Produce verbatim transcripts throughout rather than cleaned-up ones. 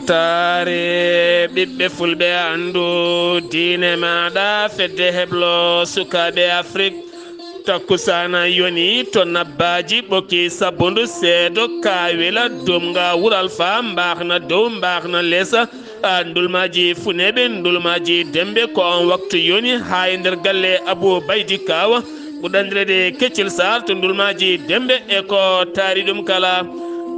Taare ɓiɓɓe fulɓe anndu diine maaɗa fedde heblo sukaaɓe Afrik. Takkusaana yoni to nabbaaji ɓokki sabbundu seedo kaawila domga wural faa mbaakna dow mbaakna lesa. A ndulmaaji funeeɓe ndulmaaji dembe ko on waktu yoni haa e nder galle Abou Baydi Kaawa. Ɓurɗandireede Keccel Saar to ndulmaaji dembe e ko taari ɗum kala.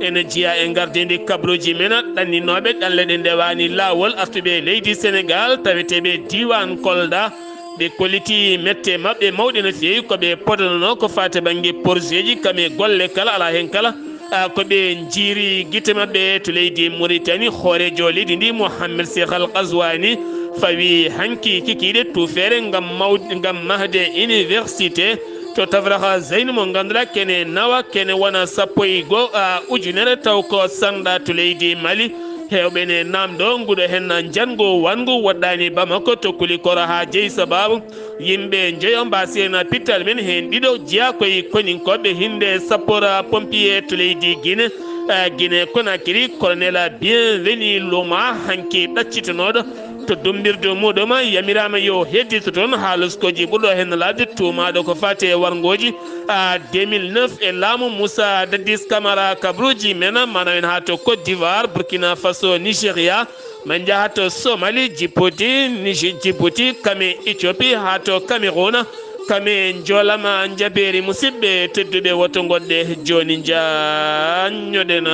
Ene jeyaa e ngardiindi kabluuji men ɗanninooɓe ɗanle ɗe ndewaani laawol artuɓe leydi Senegaal taweteeɓe diiwaan Kolda. Ɓe kolliti mette maɓɓe mawɗe no feewi ko ɓe podanoo ko faati bannge porseeji kam e golle kala alaa heen kala. A, ko ɓe njiiri gite maɓɓe to leydi Muritani, hooreejo leydi ndi, Mohammed Cheikh Al Ghazouani, fawi hanki kikiiɗe tuufeere ngam mawd-, ngam mahde université to Tafraha Zeynu mo ngannduɗaa kene nawa, kene wona sappo e goo, a, ujunere taw ko sannda to leydi Mali. Heewɓe ne naamndoo nguɗo heen njanngu wanngu woɗɗaani Bamako to Kulikoro haa jeyi sabaabu. Yimɓe njoyo mbaasi heen pittal men heen ɗiɗo jeyaa koye koninkooɓe hinnde sappoora pompier to leydi Gine, eh, Gine Konakiri, Kolonel Bienvenu Loma hanki ɗaccitanooɗo to dummbirdu muɗum yamiraama yo heddito toon haaloskooji ɓurɗo heen laatde tuumaaɗo ko faati e warngooji, ah, deux mille neuf e laamu Moussa Dadis Camara kabruuji men manaw en haa to Côte d'Ivoire, Burkina Faso, Nigéria, Ma njaha to Somali, Djibouti, Niji-, Djibouti, kame Ethiopie, haa to Cameroun, kame njoolama njabeeri. Musidɓe tedduɓe, woto ngoɗɗe jooni njaanñoɗen.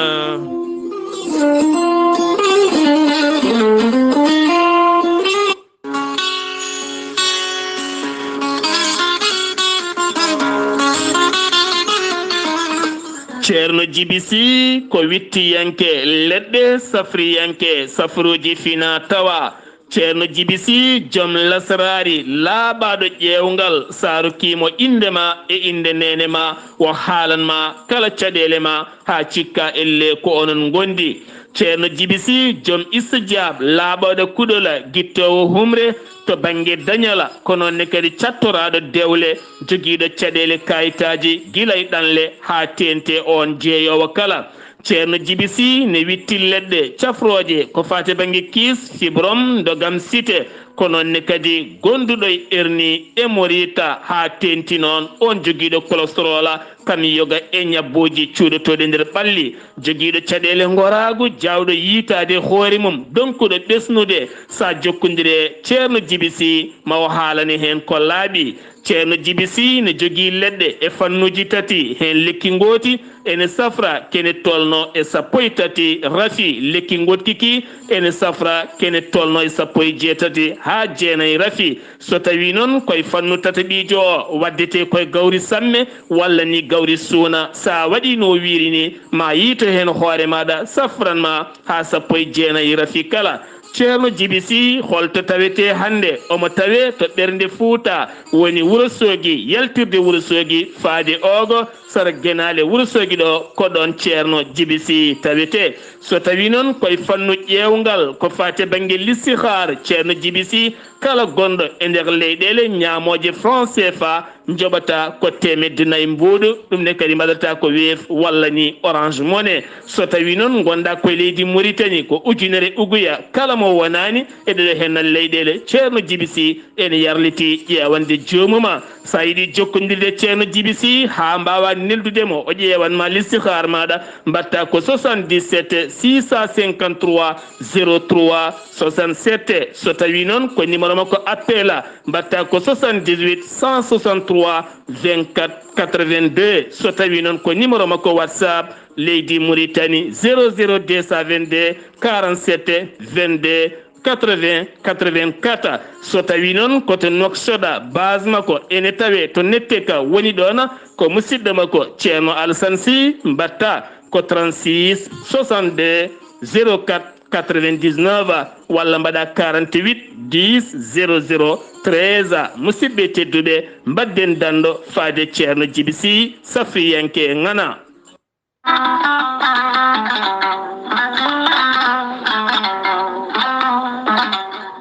Ceerno Jibi Si ko wittiyanke leɗɗe, safriyanke safruuji fina tawa. Ceerno Jibi Si, joom lasraari, laaɓaaɗo ƴeewngal, sa rokkii mo innde ma e innde neene ma, o haalan ma kala caɗeele ma, haa cikka ellee ko onon ngondi. Ceerno Jibi Si, joom istijaab, laaɓaaɗo kuɗola, gittoowo humre to bannge dañala, ko noon ne kadi cattoraaɗo dewle, jogiiɗo caɗeele kaayitaaji gila e ɗanle haa teeŋti oon jeeyoowo kala. Ceerno Jibi Si ne witti leɗɗe cafrooje ko faati bannge kiis, fibrom, ndogam site, ko noon ne kadi gonduɗo e erni, hémorroïde haa teeŋti noon oon jogiiɗo cholestérol, kam yoga e ñabbuuji cuuɗotooɗi nder ɓalli, jogiiɗo caɗeele ngoraagu, jaawɗo yiytaade hoore mum, donkuɗo ɓesnude, sa jokkondire Ceerno Jibi Si ma o haalane heen ko laaɓi. Ceerno Jibi Si ne jogii leɗɗe e fannuuji tati, heen lekki ngooti ene safra kene tolno e sappo e tati rafi, lekki ngootki ki ene safra kene tolno e sappo e jeetati haa jeenayi rafi. So tawii noon koye fannu tataɓiijo o waddetee koye gawri samme walla ni gawri suuna, sa waɗii no wiiri ni, ma yiyto heen hoore maaɗa safran ma haa sappo e jeenayi rafi kala. Ceerno Jibi Si, holto tawetee hannde? Omo tawee to ɓernde Fuuta, woni Wuro Soogi, yaltirde Wuro Soogi faade Oogo, sara Genaale Wuro Soogi ɗo, ko ɗoon Ceerno Jibi Si tawetee. So tawii noon koye fannu ƴeewngal, ko faati e bannge listihaar, Ceerno Jibi Si, kala gonɗo e nder leyɗeele ñaamooje franc C F A, njoɓata ko teemedde nayi mbuuɗu, ɗum ne kadi mbaɗata ko Wave walla ni Orange Money. So tawii noon ngonɗaa koye leydi Mauritanie, ko ujunere uguya kala mo wonaani e ɗeɗo hennal leyɗeele, Ceerno Jibi Si ene yarlitii ƴeewande joomum. So a yiɗii jokkondirde Ceerno Jibi Si haa mbaawaa neldude mo, o ƴeewan ma listihaar maaɗa, mbaɗta ko soixante-dix-sept six cent cinquante-trois zéro trois soixante-sept. So tawii noon ko numéro makko appel, mbaɗta ko soixante-dix-huit cent soixante-trois vingt-quatre quatre-vingt-deux. So tawii noon ko numéro makko WhatsApp leydi Mauritanie, zéro zéro deux cent vingt-deux quarante-sept vingt-deux quatre-vingts quatre-vingt-quatre. So tawii noon ko to Nouakchott, base makko ene tawee to Netteka woni ɗoon, ko musidɗo makko Ceerno Alassane Sy, mbaɗta ko trente-six soixante-deux zéro quatre quatre-vingt-dix-neuf walla mbaɗa quarante-huit dix zéro zéro treize. Musidɓe tedduɓe, mbaɗden danndo faade Ceerno Jibi Si, safriyanke ŋana.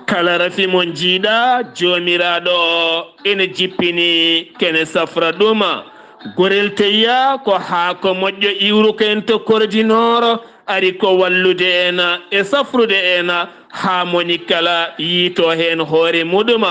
Kala rafi mo njiiɗa, Joomiraaɗo o ene jippini, kene safra ɗum. Gorel teyya ko haako moƴƴo iwruko en to Kordinooro, ari ko wallude en e safrude en, haa moni kala yiito heen hoore muɗum.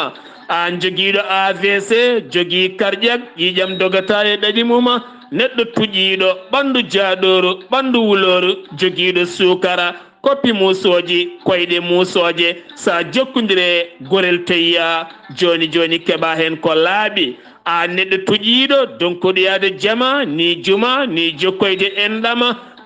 Aan jogiiɗo A V C, jogii karƴak, ƴiiƴam dogataa e ɗaɗi mum, neɗɗo tuƴiiɗo, ɓanndu jaaɗooru, ɓanndu wulooru, jogiiɗo suukara, koppi muusooji, koyɗe muusooje, so a jokkondire Gorel Teyya, jooni jooni keɓa heen ko laaɓi. Aan neɗɗo tuƴiiɗo, donkuɗo yaade jama, ni juma, ni jokkoyde enɗam,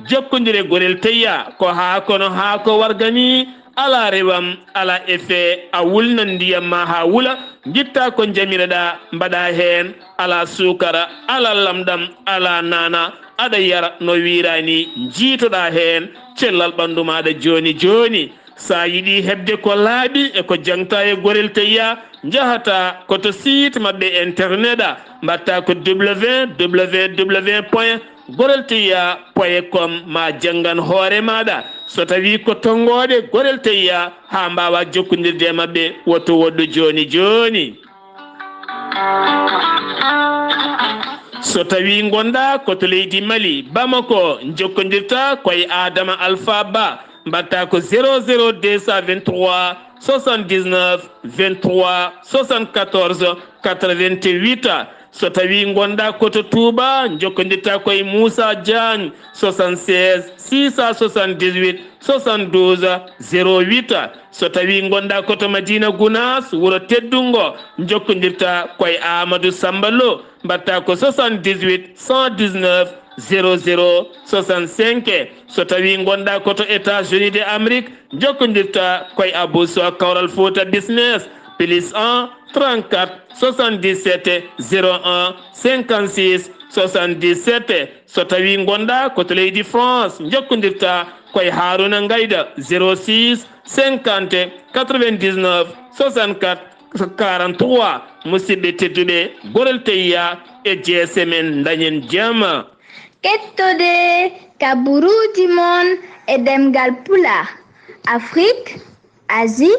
jokkondire Gorel Teyya, ko haa kono haa ko warga ni, alaa rewam, alaa effet, a wulnan ndiyam ma haa wula, ngitta ko njamireɗa, mbaɗa heen, alaa suukara, alaa lamɗam, alaa naana, aɗa yara no wiiraani, njiitoɗa heen cellal ɓanndu maaɗa jooni jooni. So a yiɗi heɓde ko laaɓi e ko jaŋta e Gorel Teyya, njahata ko to site maɓɓe internet, mbaɗta ko W W W point gorel teyya point com, ma janngan hoore maaɗa. So tawii ko tonngooɗe Gorel Teyya, haa mbaawa jokkondirde e maɓɓe, woto woɗɗu jooni jooni. So tawii ngonɗa ko to leydi Mali, Bamako, njokkondirta ko e Adama Alpha Ba, mbaɗta ko zéro zéro deux cent vingt-trois soixante-dix-neuf vingt-trois soixante-quatorze quatre-vingt-huit. So tawii ngonɗa ko to Touba, njokkondirta ko e Moussa Diagne, soixante-seize six cent soixante-dix-huit soixante-douze zéro huit. So tawii ngonɗa ko to Madina Gounass, wuro teddungo, njokkondirta ko e Amadou Samba Lo, mbaɗta ko soixante-dix-huit cent dix-neuf zéro zéro soixante-cinq. So tawii ngonɗa ko to États-Unis de Amérique, njokkondirta ko e Abou Sow Kawral Fouta Business, plus un trente-quatre soixante-dix-sept zéro un cinquante-six soixante-dix-sept. So tawii ngonɗa ko to leydi France, njokkondirta ko e Harouna Ngaïda, zéro six cinquante quatre-vingt-dix-neuf soixante-quatre quarante-trois. Musidɓe tedduɓe, Gorel Teyya e G S M en, ndañen jam. Kettode kaburuuji mon e ɗemngal Pulaar, Afrik, Asie,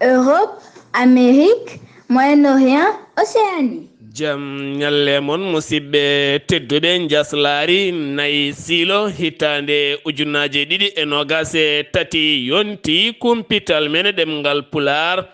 Europe, Amérique, Moyen-Orient, Océanie. Jam ñalle mon, musidɓe tedduɓe. Njaslaari nay siilo, hitaande ujunnaaje ɗiɗi e noogaas e tati, yonti kumpital men e ɗemngal Pulaar.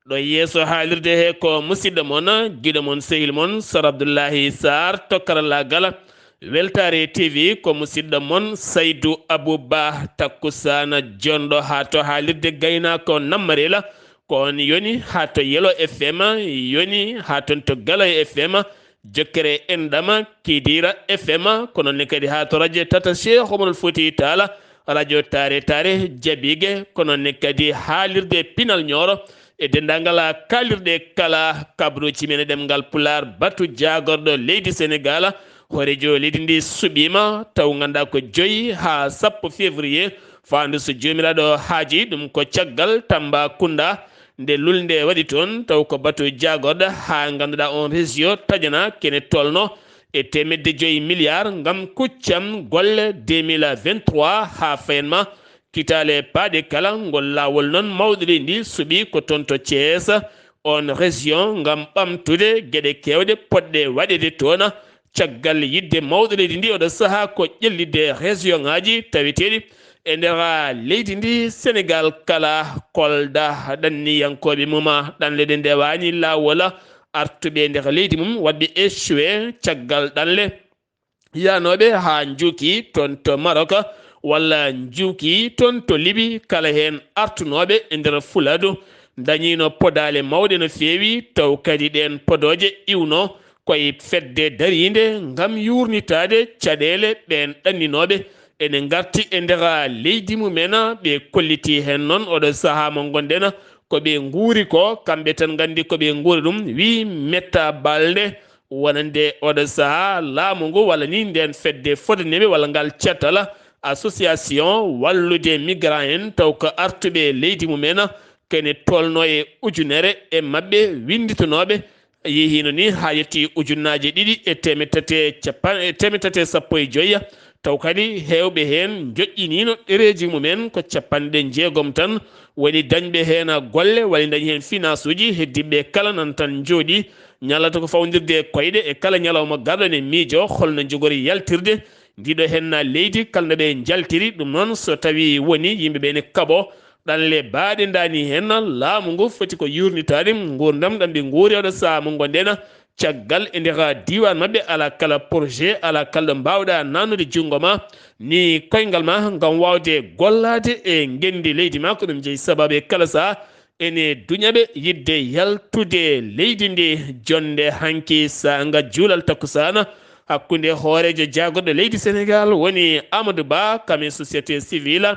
Ɗo yeeso haalirde he ko musidɗo mon, giɗo mon, sehil mon, Sar Abdullahi Sarr, to karallaagal Weltaare T V, ko musidɗo mon Saydu Abou Ba, takkusaana jonɗo haa to haalirde gaynaako Nammarela. Ko on yoni haa to Yelo F M, yoni haa toon to Galoy F M, Jokkere Enɗam, Kidira F M, ko noon ne kadi haa to radio Tata Cheikh Oumar Fouti Tall, radio Taare Taare Jabigue, ko noon ne kadi haalirde Pinal Nioro, e denndaangal kaalirɗe kala, kabaruuji men e ɗemngal Pulaar, batu jaagorɗo leydi Senegaal. Hooreejo leydi ndi suɓiima, taw nganndaa ko joyi haa sappo février, faandu so Joomiraaɗo haaji, ɗum ko caggal Tambacounda, nde lulnde waɗi toon, taw ko batu jaagorɗo, haa ngannduɗaa on région taƴana kene tolno e teemedde joyi milliard ngam kuccam golle deux mille vingt-trois haa fayanma. Kitaale paaɗe kala, ngol laawol noon mawɗo leydi ndi suɓi ko toon to Thiès, on région, ngam ɓamtude geɗe keewɗe potɗe waɗeede toon. Caggal yiɗde mawɗo leydi ndi oɗo sahaa ko ƴellitde région ŋaaji taweteeɗi e nder leydi ndi, Senegaal kala, Kolda, ɗanniyankooɓe mum, ɗanle ɗe ndewaani laawol, artuɓe nder leydi mum, waɗɓe échoué caggal ɗanle, yahnooɓe haa njuuki toon to Maroc, walla njuuki toon to Libi, kala heen artunooɓe e nder Fuladu, ndañiino podaale mawɗe no feewi, taw kadi ɗeen podooje iwno ko e fedde dariinde ngam yuurnitaade caɗeele ɓeen ɗanninooɓe. Ene ngarti e nder leydi mumen, ɓe kolliti heen noon oɗo sahaa mo ngonɗen, ko ɓe nguuri ko, kamɓe tan nganndi ko ɓe nguuri ɗum, wi metta balnde. Wonande oɗo sahaa, laamu ngu walla ni ndeen fedde fodaneeɓe walla ngal catal, association wallude migrant en, taw ko artuɓe leydi mumen, kene tolno e ujunere e maɓɓe winnditanooɓe, yehiino ni haa yetti ujunnaaje ɗiɗi e teemeɗɗe tati e capan-, e teemeɗɗe tati e sappo e joy. Taw kadi heewɓe heen njoƴƴiniino ɗereeji mumen, ko capanɗe jeegom tan woni dañɓe heen golle, walla dañi heen finaasuuji, heddiiɓe kala nan tan njooɗi, ñalata ko fawndirde e koyɗe e kala ñalawma garɗo ne miijo holno njogori yaltirde Ndiɗo henna leydi kalno ɓe njaltiri ɗum noon, so tawi woni yimɓe ɓe ne kaɓo ɗanle baaɗe ndani henna, laamu ngu foti ko yurnitaade nguurndam ɗam ɓe nguuri oɗo saha mo ngonɗen. Caggal e nder diiwaan maɓɓe, alaa kala projet, alaa kala ɗo mbaawɗa naatnude junngo ma, ni koyngal ma, ngam waawde gollaade e ngenndi leydi ma. Ko ɗum jeyi sababu e kala saha ene duña ɓe yiɗde yaltude leydi ndi. Jonnde hanki saanga juulal takkusaana hakkunde hooreejo jaagorɗo leydi Senegaal woni Amadou Ba, kam e société civile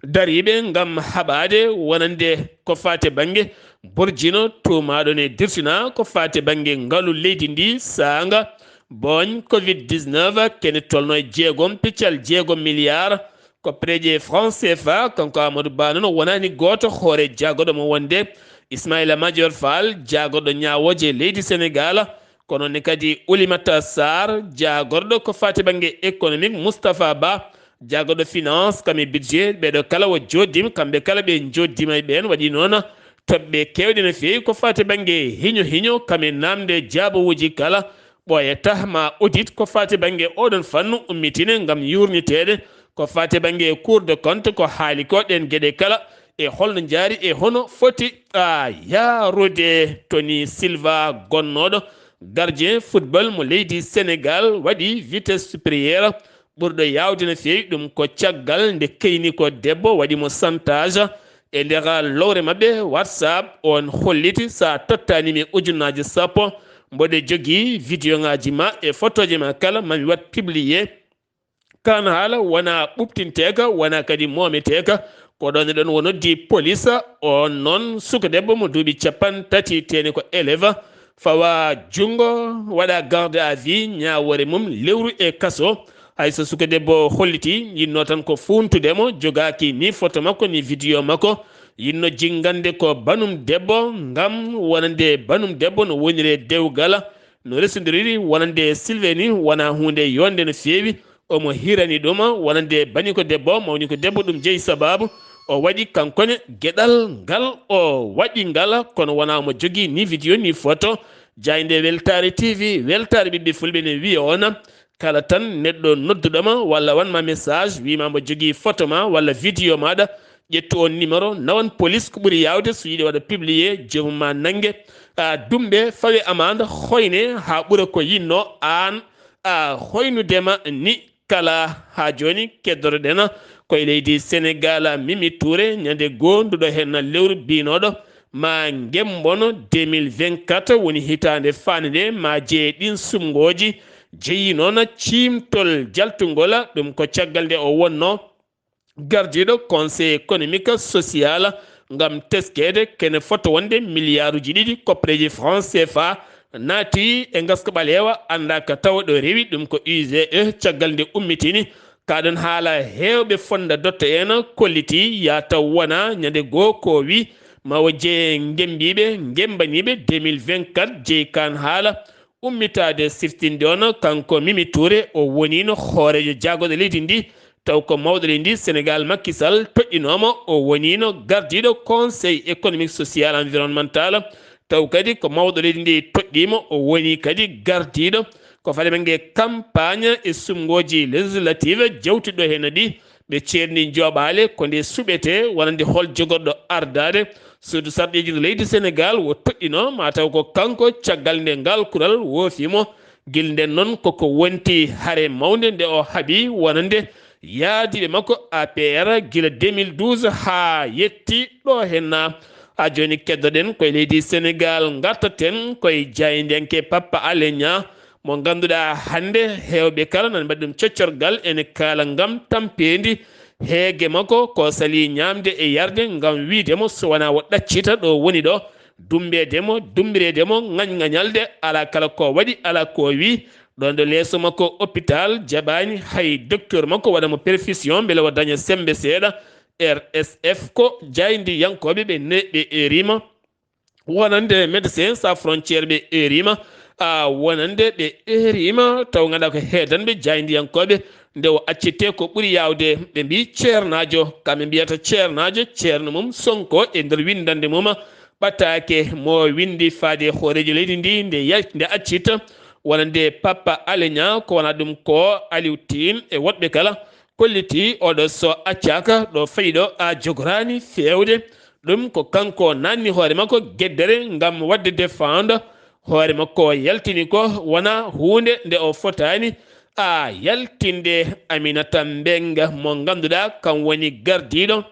dariiɓe ngam haɓaade wonande ko faati bannge borjino tuumaaɗo ne dirtina ko faati bannge ngalu leydi ndi saanga booñ covid dix-neuf kene tolno e jeegom piccal jeegom milliard ko pereje franc C F A. Kanko Amadou Ba noon wonani gooto hoore jaagoɗo mo wonde Ismaïla Madior Fall, jaagoɗo ñaawooje leydi Senegaal, kono ne kadi Oulimata Sarr, jaagorɗo ko faati bannge économique, Moustapha Ba, jaagorɗo finance kam e budget. Ɓeɗo kala o jooɗdiima, kamɓe kala ɓe jooɗdiima e ɓeen waɗi noon toɓɓe keewɗe no feewi ko faati bannge hiño hiño kam e naamnde jaabawuuji kala ɓooyata ma audit ko faati bannge oɗon fannu ummitine ngam yurniteede ko faati bannge Cour de compte ko haali ko ɗeen geɗe kala e holno njaari e hono foti a yaarude. Tony Silva gonnooɗo gardien football mo leydi Senegaal waɗi vitesse supérieure ɓurɗo yaawde no feewi. Ɗum ko caggal nde keyni ko debbo waɗi mo chantage e nder lowre maɓɓe WhatsApp. On holliti so a tottaani mi ujunnaaje sappo mboɗo jogii vidéo ngaaji ma e fotooje ma kala mami waɗ publié. Kaan haala wonaa ɓuɓtinteeka, wonaa kadi moometeeka. Ko ɗoon e ɗoon o noddi polis. On noon suka debbo mo duuɓi capan tati teeni ko élève fawa junngo, waɗa garde à vue, ñaawoore mum lewru e kaso. Hay so suka debbo holliti, yinnoo tan ko fuuntude mo, jogaaki ni foto makko ni vidéo makko. Yinno jinngande ko banum debbo ngam wonande banum debbo no wonire dewgal no resondiriri wonande Sylvain ni wonaa huunde yonde no feewi. Omo hirani ɗum wonande bani ko debbo, mawni ko debbo, ɗum jeyi sababu o waɗi kankone geɗal ngal o waɗi ngal, kono wonaa omo jogii ni vidéo ni foto. Jaaynde Weltaare T V, weltaare ɓiɓɓe fulɓe ne wiya on, kala tan neɗɗo nodduɗoma walla wanma message wiima mbo jogii foto ma walla vidéo maɗa, ƴettu on numéro, nawan police ko ɓuri yaawde, so yiɗi waɗa publié, joomum ma nannge. A dumɓe fawe amande, hoyne haa ɓura ko yinno aan a hoynudema ni. Kala haa jooni keddoroɗen ko e leydi Senegaal, Mimi Touré, ñande goo nduɗo heen lewru biynooɗo ma ngemmbono deux mille vingt-quatre woni hitaande faande nde ma jeye ɗin sumngooji. Jeyi noon ciimtol jaltungol, ɗum ko caggal nde o wonno gardiiɗo Conseil économique social ngam teskeede kene fota wonde miliyaaruuji ɗiɗi koppareeji franc C F A naati e ngaska ɓaleewa, anndaaka tawa ɗo rewi. Ɗum ko U G E caggal nde ummitini. Kaɗon haala heewɓe fonda dotta en kolliti ya taw wona ñande goo ko wi ma o jeye ngembiiɓe, ngembaniiɓe deux mille vingt-quatre. Jeyi kaan haala ummitaade siftinde on, kanko Mimi Touré, o woniino hooreejo jaagorɗo leydi ndi, taw ko mawɗo leydi ndi Senegaal Macky Sall toɗɗinooma, o woniino gardiiɗo Conseil économique, social, environnemental, taw kadi ko mawɗo leydi ndi toɗɗiimo, o woni kadi gardiiɗo ko faade bannge campagne e sumngooji législative jewtuɗo heen ɗi. Ɓe ceerni jooɓaale ko nde suɓetee wonande hol jogorɗo ardaade suudu sarɗiiji leydi Senegaal wo toɗɗino, ma taw ko kanko caggal nde ngal kural woofi mo. Gila nden noon koko wonti hare mawnde nde o haɓi wonande yaadiiɓe makko A P R gila deux mille douze haa yetti ɗo henna. Haa jooni keddoɗen koye leydi Senegaal, ngartaten koye jaayndiyanke Papa Alé Niang mo ngannduɗaa hannde heewɓe kala nana mbaɗi ɗum coccorgal ene kaala ngam tampeendi heege makko ko salii ñaamde e yarde ngam wiyde mo so wonaa o ɗaccita ɗo woni ɗo, dummbeede mo, dummbireede mo, ŋañŋañalde, alaa kala ko waɗi, alaa ko wi. Ɗoon ɗo leeso makko hôpital jaɓaani hay docteur makko waɗa mo perfusion mbele o daña semmbe seeɗa. R S F ko jaayndiyankooɓe ɓe ne-, ɓe eeriima. Wonande Médecins Sans Frontières ɓe eeriima, a, wonande ɓe eeriima, taw ngannduɗaa ko heedanɓe jaayndiyankooɓe, nde o accitee ko ɓuri yaawde, ɓe mbii ceernaajo, kamɓe mbiyata ceernaajo, ceerno mum Sonko e nder winndannde mum ɓataake mo winndi faade hooreejo leydi ndi, nde yal-, nde accita, Wonande Papa Alé Niang, ko wona ɗum ko Aliou Tine e woɗɓe kala, kolliti oɗo so accaaka ɗo fayi ɗo, a jogoraani feewde. Ɗum ko kanko nanni hoore makko geddere ngam waɗde défendre hoore makko. O yaltini ko wona huunde nde o fotaani a yaltinde. Aminata Mbengue, mo ngannduɗaa kam woni gardiiɗo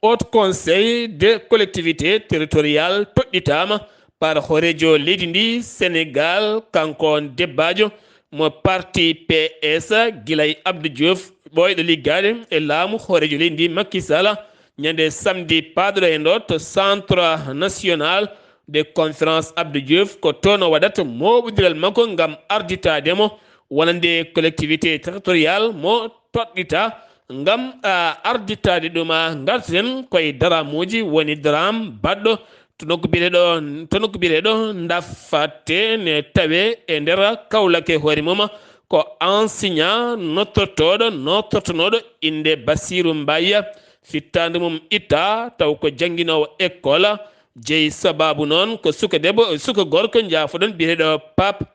Haut Conseil des collectivités territoriales, toɗɗitaama par hooreejo leydi ndi Sénégal, kanko on debbaajo mo parti P S, gila e Abdou Diouf ɓooyɗo liggaade e laamu hooreejo leydi ndi Macky Sall, ñande samedi paaɗo ɗo en ɗo to Centre National de Conférence Abdou Diouf. Ko toon o waɗata mooɓondiral makko ngam arditaade mo wonande collectivité territoriale mo toɗɗita ngam, a, arditaade ɗum. A, ngarten koye daramuuji, woni daram baɗɗo to nokku biyeteeɗo, to nokku biyeteeɗo Ndafate, ne tawe e nder Kaolack e hoore mum. Ko enseignant nottortooɗo, nottortonooɗo innde Bassirou Mbaye, fittaandu mum itta, taw ko jannginoowo école. Jeyi sabaabu noon ko suka debbo e suka gorko njaafoɗon biyeteeɗo Pape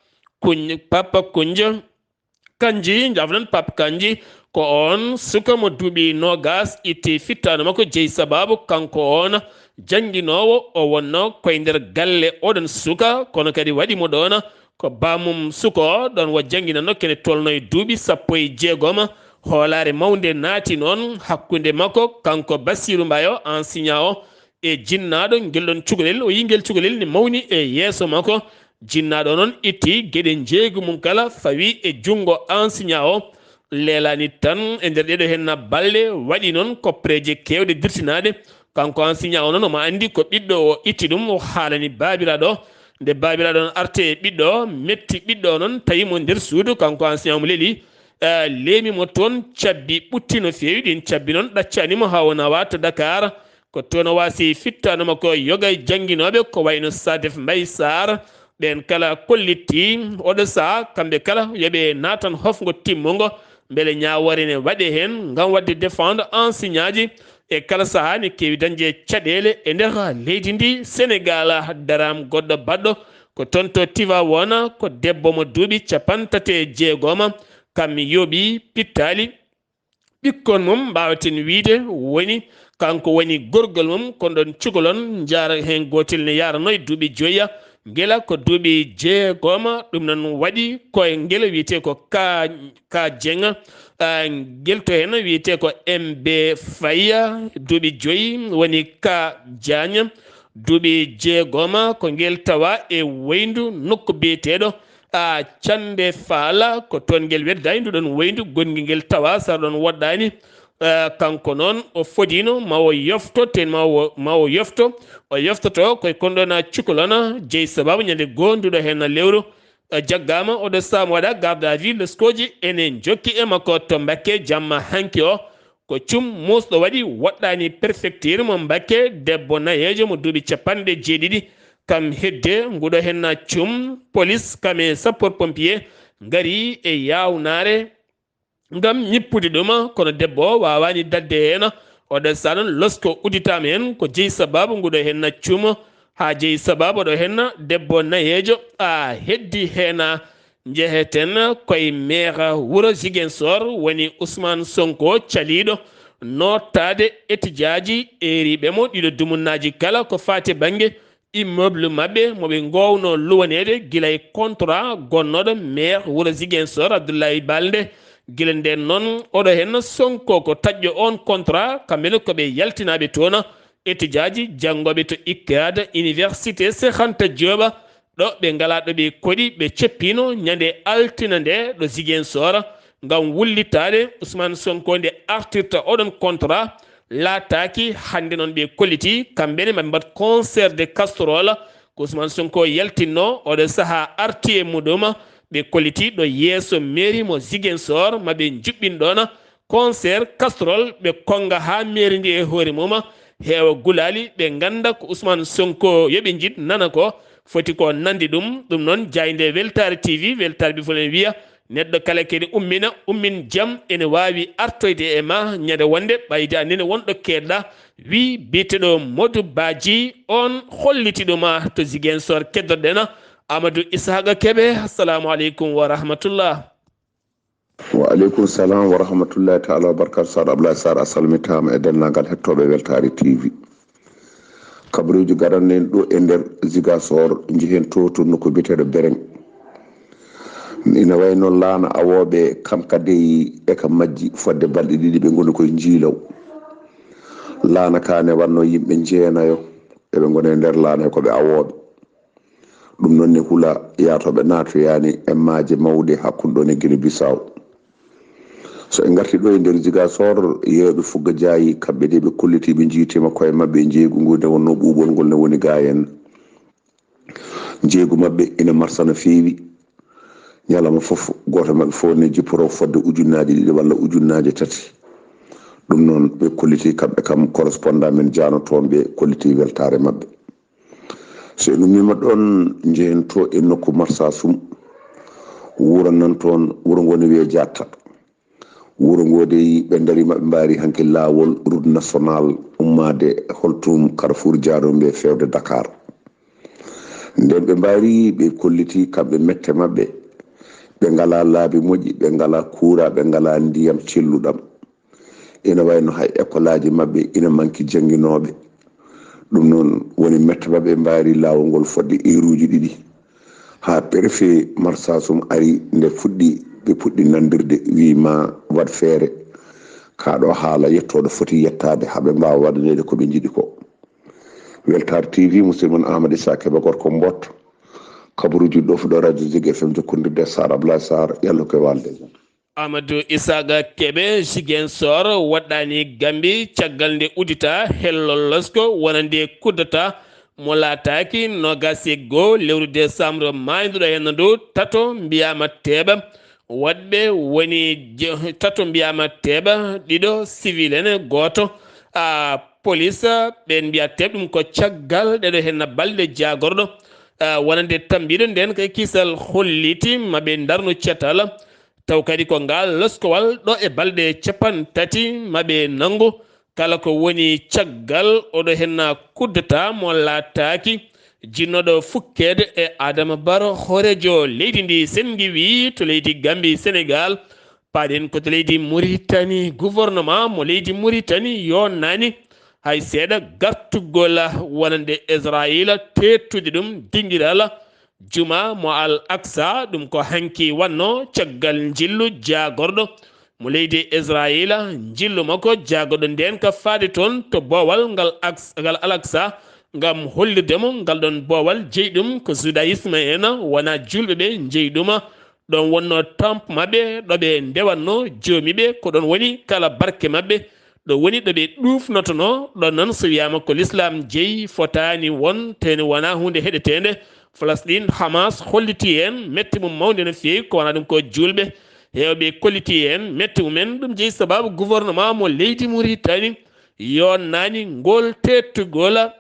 Kuñ-, Papa Kunjo Kanji, njaafoɗon Pape Kanji, ko oon suka mo duuɓi noogas itti fittaandu makko. Jeyi sabaabu kanko oon jannginoowo, o wonno koye nder galle oɗon suka, kono kadi waɗi mo ɗoon ko baamum suka o, ɗoon wo jannginanno kene tolno e duuɓi sappo e jeegom. Hoolaare mawnde naati noon hakkunde makko, kanko Bassirou Mbaye o, enseignant o, e jinnaaɗo. Ngel ɗoon cukalel, o yii ngel cukalel ne mawni e yeeso makko. Jinnaaɗo noon itti geɗe njeeygu mum kala, fawi e junngo enseignant o. Leelaani tan e nder ɗeeɗo henna balɗe, waɗi noon koppereeje keewɗe dirtinaade. Kanko enseignant o noon, omo anndi ko ɓiɗɗo o itti ɗum, o haalani baabiraaɗo o. Nde baabiraaɗo on arti e ɓiɗɗo o, metti ɓiɗɗo o noon, tawi mo nder suudu, kanko enseignant omo leli, eh, leemi mo toon, cabbi ɓutti no feewi, ɗiin cabbi noon ɗaccani mo haa o nawa to Dakar. Ko toon o waasi fittaandu makko yoga e jannginooɓe, ko wayno Sadef Mbaye Sarr, ɓeen kala kollitti oɗo sahaa, kamɓe kala yo ɓe naatan hofngo timmungo, mbele ñaawoore ne waɗe heen ngam waɗde défendre enseignant ji. E kala sahaa ne keewi dañde caɗeele e nder leydi ndi Senegal. Daraam goɗɗo baɗɗo ko toon to Tivaouane, ko debbo mo duuɓi capanɗe tati e jeegom, kam yooɓi pittaali. Ɓikkon mum, mbaawaten wiyde, woni kanko woni gorgol mum, kono ɗoon cukalon njaara heen gootel ne yaarano e duuɓi joya, ngila ko duuɓi jeegoma. Ɗum noon waɗi ko e ngila wiyetee ko Ka, Ka Dieng, ah, ngel to heen wiyetee ko M B Faye, duuɓi joyi, woni Ka Diagne, duuɓi jeegoma, ko ngel tawa e Wayndu, nokku biyeteeɗo a Cannde Faala, ko toon ngel weddaani, ndu ɗoon Wayndu, gonngi ngel tawa sara ɗoon woɗɗaani. Eh, kanko noon, o fodiino ma o yofto, ten ma o, ma o yofto, o yoftoto koye kon ɗoon a cukalon, jeyi sabaabu ñande goo ndu ɗo heen lewru, eh, jaggaama, oɗo sahaa omo waɗa garde à vue, leskooji ene njokki e makko to Mbakke jamma hanki o. Ko cum muusɗo waɗi, woɗɗaani prefecture mo Mbakke, debbo nayeejo mo duuɓi capanɗe jeeɗiɗi. Kam hedde nguɗo henna cum, police kam e sapeur pompier ngari e yaawnaare ngam ñippude ɗum, kono debbo o waawaani daɗde heen. Oɗo sahaa noon, losko udditaama heen, ko jeyi sabaabu nguɗo henna cum, haa jeyi sabaabu oɗo henna debbo nayeejo, a heddi heen. Njeheten koye maire wuro Ziguinchor, woni Ousmane Sonko, caliiɗo nootaade etijaaji eeriiɓe mo ɗiɗo dumunnaaji kala ko faati bannge immeuble maɓɓe mo ɓe ngoowno luwaneede gila e contrat gonnooɗo maire wuro Ziguinchor, Abdoulaye Baldé. Gila ndeen noon, oɗo heen Sonko ko taƴƴo oon contrat, kamɓe ne ko ɓe yaltinaaɓe toon, etijaaji janngooɓe to ICAD, Université Cheikh Anta Diop, ɗo ɓe ngalaa ɗo ɓe koɗi, ɓe ceppiino ñande altine nde ɗo Ziguinchor ngam wullitaade Ousmane Sonko nde artirta oɗon contrat. Laataaki hannde noon ɓe kolliti, kamɓe ne maɓe mbaɗ concert de casserole. Ko Ousmane Sonko yaltinno oɗo sahaa arti e muɗum, ɓe kolliti ɗo yeeso mairie mo Ziguinchor, maɓe njuɓɓin ɗoon concert casserole, ɓe konnga haa mairie ndi e hoore mum heewa gulaali, ɓe ngannda ko Ousmane Sonko yo ɓe njiɗ nana ko foti ko nande ɗum. Ɗum noon, jaaynde Weltaare T V, Weltaare Bifol ene wiya, neɗɗo kala kene ummina, ummin jam, ene waawi artoyde e ma ñande wonde, ɓayde a nene wonɗo keedɗa, wi biyeteeɗo Modou Badji, oon holliti ɗum to Ziguinchor keddoɗen. Amadou Isaaqa Kebe, assalamu aleykum wa rahmatullah. Wa aleykum salam wa rahmatullahi taala wa barakatu. Sar Ablaye Sar, a salmitaama e denndaangal hettooɓe Weltaare T V. Kabaruuji garanɗen ɗo e nder Zigasor, njehen to to nokku biyeteeɗo Bereng. Ina wayi noon laana awooɓe kam kadi e ka majji fodde balɗe ɗiɗi ɓe ngoni koye njiilaw. Laana ka ne wanno yimɓe jeenayo eɓe ngoni e nder laana ko ɓe awooɓe. Ɗum noon ne hula yaatooɓe naatoyaani e maaje mawɗe hakkunde ɗoon e Guinée Bissau. So en ngarti ɗo e nder Zigasor, yeewɓe Fugga Jaayi, kamɓe de ɓe kolliti ɓe njiytiima koye maɓɓe e njeeygu ngu nde wonnoo ɓuuɓol ngol ne woni ga en. Njeeygu maɓɓe ina marsa no feewi. Ñalawma fof, gooto maɓɓe fof ne jipporo fodde ujunnaaje ɗiɗi walla ujunnaaje tati. Ɗum noon ɓe kolliti kamɓe kam correspondant men jaano toon ɓe kolliti weltaare maɓɓe. So en ummiima ɗoon, njehen to e nokku Marsasum, wuro nan toon, wuro ngo ne wiyee Jaatta. Wuro ngo dey ɓe ndari maɓɓe mbaari hanki laawol route nationale ummaade Holtum Carrefour Diaroumbe feewde Dakar. Nden ɓe mbaari ɓe kolliti kamɓe mette maɓɓe, ɓe ngalaa laabi moƴƴi, ɓe ngalaa kuura, ɓe ngalaa ndiyam celluɗam. Ina wayno hay ekolaaji maɓɓe ina manki jannginooɓe. Ɗum noon woni mette maɓɓe mbaari laawol ngol fodde eeruuji ɗiɗi. Haa préfet Marsasum ari nde fuɗɗi, ɓe puɗɗi nandirde, wii ma waɗ feere. Kaa ɗo haala yettooɗo foti yettaade haa ɓe mbaawa waɗaneede ko ɓe njiɗi ko. Weltaare T V, musidɗo mon Amadou Issa Kebe gorko Mbot. Kabaruuji ɗo fuɗɗo radio Zig F M jokkondirde Sar Ablaye Sar, yallo ko e walde. Amadou Isaaqa Kebe, Ziguinchor, waɗɗaani Gambi caggal nde uddita hello losko wonande kuddata mo laataaki noogaas e goo lewru décembre maayduɗo henna ndu. Tato mbiyaama teeɓa, waɗɓe woni je-, tato mbiyaama teeɓa, ɗiɗo civil en, gooto, a, police, ɓeen mbiya teeɓ. Ɗum ko caggal ɗeɗo henna balɗe jaagorɗo, a, wonande tambiiɗo nden kay kisal holliti ma ɓe ndarnu cetal. Taw kadi ko ngal loskowal ɗo e balɗe capanɗe tati ma ɓe nanngu kala ko woni caggal oɗo henna kuddata mo laataaki jinnooɗo fukkeede e Adama Baro, hooreejo leydi ndi. Sen ngiwi to leydi Gambi, Senegal, paaɗen ko to leydi Muritani. Gouvernement mo leydi Muritani yonnaani hay seeɗa gartugol wonande Israila, teettude ɗum dingiral Juma mo Al Aqsa. Ɗum ko hanki wanno caggal njillu jaagorɗo mo leydi Israila, njillu makko jaagorɗo nden ka faade toon to boowal ngal Aqs-, ngal Al Aqsa, ngam hollirde mo ngal ɗon boowal. Jeyi ɗum ko judaïsme en, wona julɓe ɓe njeyi ɗum. Ɗon wonno temple maɓɓe ɗo ɓe ndewatno joomi ɓe, ko ɗon woni kala barke maɓɓe. Ɗo woni ɗo ɓe ɗuufnotono. Ɗon noon, so wiyaama ko l'islam jeyi, fotaani won, teni wona huunde heɗeteende. Falasɗin, Hamas holliti heen mette mum mawnde no feewi, ko wona ɗum ko juulɓe. Heewɓe kolliti heen mette mumen. Ɗum jeyi sababu gouvernement mo leydi Muritani yonnaani ngol teettugol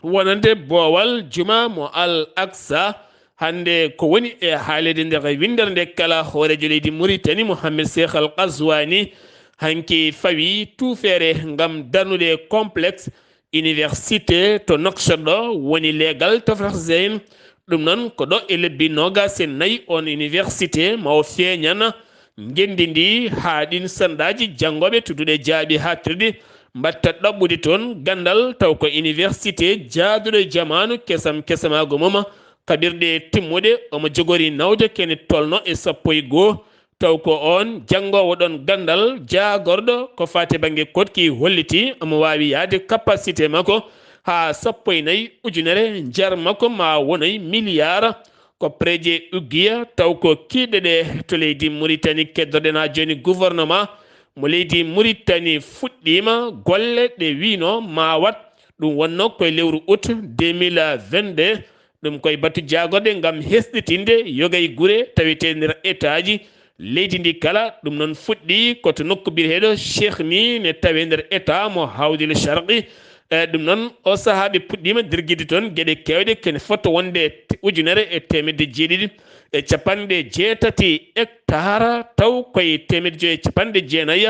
wonande boowal juma mo Al Aqsa. Hannde ko woni e haalede nder winndere nde kala, hooreejo leydi Muritani Mohammed Cheikh Al Qazwani hanki fawi tuufeere ngam darnude complexe université to Nouakchott ɗo woni leegal Tafrah Zein. Ɗum noon ko ɗo e lebbi noogaas e nayi on université ma o feeñana ngenndi ndi, haa ɗin sanɗaaji janngooɓe to duɗe jaaɓi haaɗtirɗi mbatta ɗaɓɓude toon ganndal, taw ko université jaaduɗo e jamaanu, kesam kesamaagu mum, kaɓirɗe timmuɗe, omo jogori nawde kene tolno e sappo e goo. Taw ko oon janngoowo ɗon ganndal jaagorɗo ko faati bannge koɗki holliti omo waawi yahde capacité makko haa sappo e nayi ujunere, njar makko ma wonoy miliyaar. Ko projet Ugiya, taw ko kiiɗe ɗe to leydi Muritani keddorɗen haa jooni. Gouvernement mo leydi Muritani fuɗɗiima golle ɗe wiino ma waɗ. Ɗum wonno koye lewru août deux mille vingt-deux. Ɗum koye batu jaagorɗe ngam hesɗitinde yogay gure taweteeɗe nder etaaji leydi ndi kala. Ɗum noon fuɗɗi ko to nokku biyeteeɗo Cheikh ni ne tawee nder etaa mo Hawdil Sharqi. E ɗum noon, o sahaa ɓe puɗɗiima dirgidde toon geɗe keewɗe, kene fota wonde te-, ujunere e teemedde jeeɗiɗi e capanɗe jeetati hectare, taw koye teemedde joyi e capanɗe jeenayi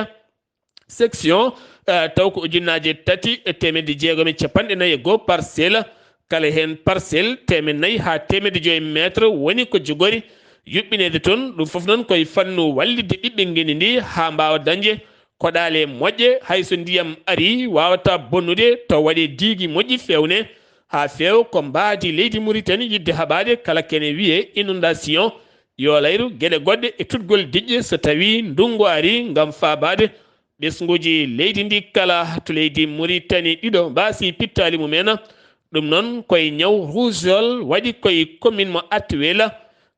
section, eh, taw ko ujunnaaje tati e teemedde jeegom e capanɗe nayi e goo parcelle, Kala heen parcelle teemeɗɗe nayi haa teemedde joy meetre woni ko jogori yuɓɓineede toon. Ɗum fof noon ko e fannu wallitde ɓiɓɓe ngenndi ndi haa mbaawa dañde koɗaale moƴƴe, hay so ndiyam arii, waawata bonnude, taw waɗee diigi moƴƴi, feewne haa feewa. Ko mbaadi leydi Muritani yiɗde haɓaade kala kene wiyee inondation, yoolayru, geɗe goɗɗe e tutgol diƴƴe so tawii ndunngu arii, ngam faabaade ɓesnguuji leydi ndi kala. To leydi Muritani, ɗiɗo mbaasi pittaali mum en. Ɗum noon ko e ñaw rougeole waɗi ko e commune mo Atwela.